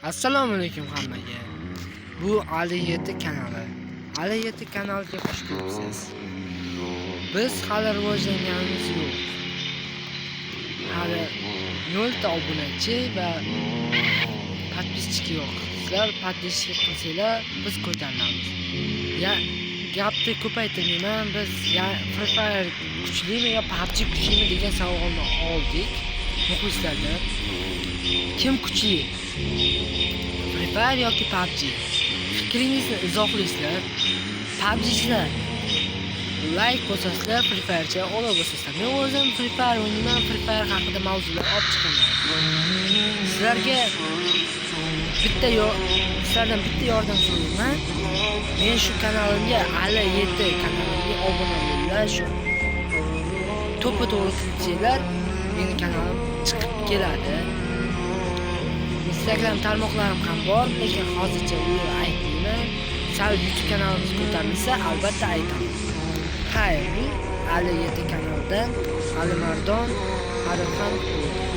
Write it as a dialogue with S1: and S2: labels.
S1: Assalomu alaykum hammaga. Bu Ali 7 kanali. Ali 7 kanaliga xush kelibsiz. Biz hali rivojlanganimiz yo'q. Hali 0 ta obunachi va подписчик yo'q. Sizlar подписчик qilsanglar, biz ko'tarilamiz. Ya gapni ko'paytirmayman. Biz ya Free Fire kuchlimi yo PUBG kuchlimi degan savolni oldik muxlislardan. Kim kuchli? Free Fire yoki PUBG? Fikringizni izohlaysizlar. PUBGchilar like bosasizlar, Free Firecha ola bosasizlar. Men o'zim Free Fire o'ynayman, Free Fire haqida mavzular olib chiqaman. Sizlarga bitta yo sizlardan bitta yordam so'rayman. Men shu kanalimga, Ali 7 kanalimga obuna bo'linglar. Shu to'ppa to'g'ri kiritsanglar, meni kanalim chiqib keladi. Instagram tarmoqlarim ham bor, lekin hozircha uni aytmayman. Sal YouTube kanalimiz ko'tarilsa, albatta aytaman. Xayr, bu Ali 7 kanalidan Alimardon Alimxon bo'ldi.